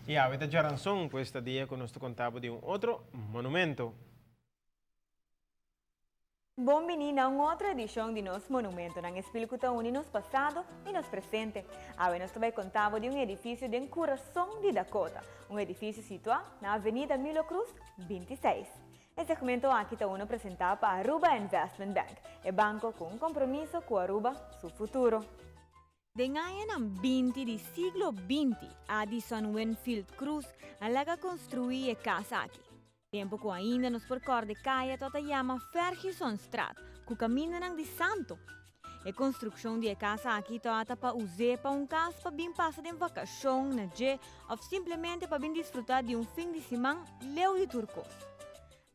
Y awe ta diaranson, pues ta dia cu nos ta conta bo di un otro monumento. Bon bini na un otro edicion di nos Monumentonan, e spil cu ta uni nos pasado y nos presente. Awe nos ta bay conta bo di un edificio den curason di Dakota, un edificio situa na Avenida Milo Cruz 26. E segmento aki ta uno presenta pa Aruba Investment Bank, e banco cu un compromiso cu Aruba su futuro. Den añanan 20 di siglo 20, Addison Winfield Cruz a laga construi e cas aki. Tempo cu ainda nos por corda e caya tabata yama Fergusonstraat, cu camindanan di santo. E construccion di e cas aki tabata pa us'e pa un cas pa bin pasa den vacacion na dje of simplemente pa bin disfruta di un fin di siman leu di tur cos.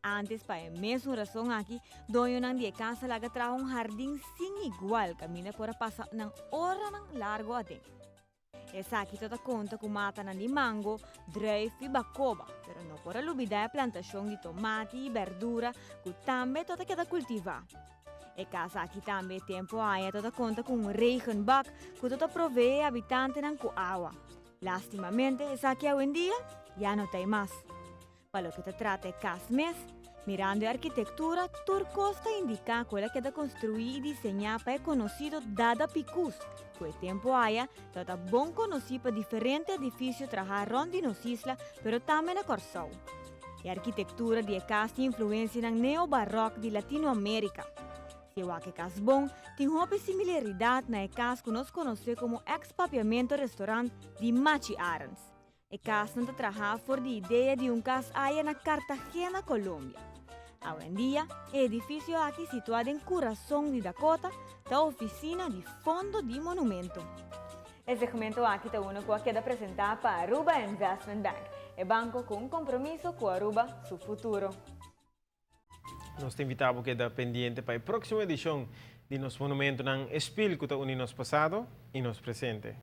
Antes pa e mesun rason aki, doñonan di e cas a laga traha un hardin sin igual caminda por a pasa nan oranan largo aden. Esaki ta ta konta ku matanan di mango, druif i bakoba, pero no por a lubidá e plantashon di tomati i bèrdura ku tambe ta ta keda kultivá. E kas aki tambe e tempu aya ta ta konta ku un regenbak ku ta ta proveé e habitantenan ku awa. Lástimamente esaki awendia ya no ta ei mas. Pa loke ta trata e kas mes, mirando e arkitektura, tur kos ta indiká ku el a keda konstruí i diseñá pa e konosido Dada Picus, ku e tempu aya tabata bon konosí pa diferente edifisio trahá rònt di nos isla pero tambe na Kòrsou. E arkitektura di e kas tin influensianan neobaròk di Latinoamérika. Si e wak e kas bon, tin hopi similaridat na e kas ku nos konosé komo eks Papiamento Restaurant di Machi Arends. E kasnan ta trahá for di idea di un kas aya na Cartagena, Colombia. Awendia, e edifisio aki situá den kurason di Dakota ta ofisina di Fondo di Monumento. E segmento aki ta uno ku a keda presentá pa Aruba Investment Bank, e banko ku un kompromiso ku Aruba su futuro. Nos ta invitá bo keda pendiente pa e próksimo edishon di nos Monumentonan, e spil ku ta uni nos pasado i nos presente.